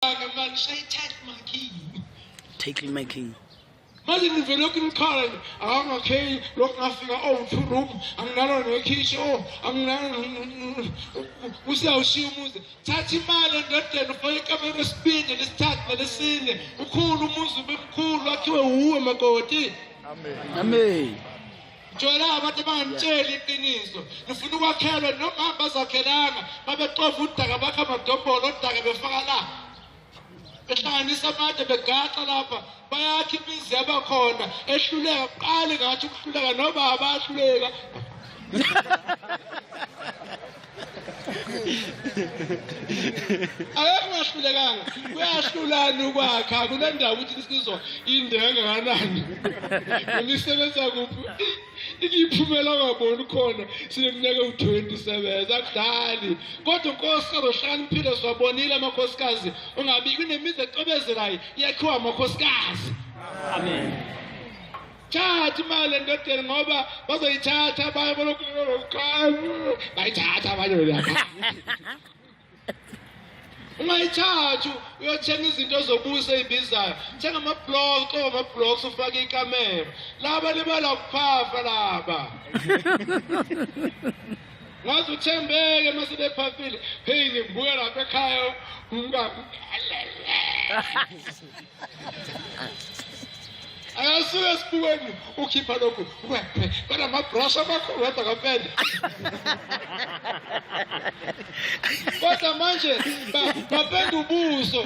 Ngemali shaye tax my king. Tackle my king. Manje nivele lokhu nikhala nje akangakheli lokhu ngafika oh two room anginalo nekhishi oh anginalo usiyawushiya umuzi thatha imali endodeni ufake ikamelo lesibili lesithathu nelesine ukhulu umuzi ube mkhulu wakhiwe wuwe makoti. Amen. Amen. Jwayela abantu abanganitsheli iqiniso. Nifuna ukwakhelwa noma bazakhelanga babexova udaka bakha amadombolo odaka befaka la. Behlanganisa amatshe begaxa lapha bayakha imizi yabakhona ehluleka kuqale ngathi ukuhluleka nobaba bayahluleka. Akekho ungahlulekanga kuyahlulana ukwakha kunendawo ukuthi insizwa inde kangakanani noma isebenza kuphi ikiphumela ungaboni khona sineminyaka ewu-20 sebenza akudlali kodwa unkosikazi ohlakaniphile siwabonile amakhosikazi ungabi kunemizi ecwebezelayo iyakhiwa amakhosikazi. Amen. Thatha imali endodeni ngoba bazoyithatha abanye balokhu bayithatha abanye lapha. Ungayithathi uyothenga izinto zobusa ezibizayo. Thenga ama-blocks, coba ama-blocks ufake ikamera. Laba libala kuphafa laba. Ngaze uthembeke uma sebephafile. Hey ngibuya lapha ekhaya umka. Akasuke esibukweni ukhipha lokhu kodwa amabrush amakhulu wedwa kapenda kodwa manje bapenda ubuso.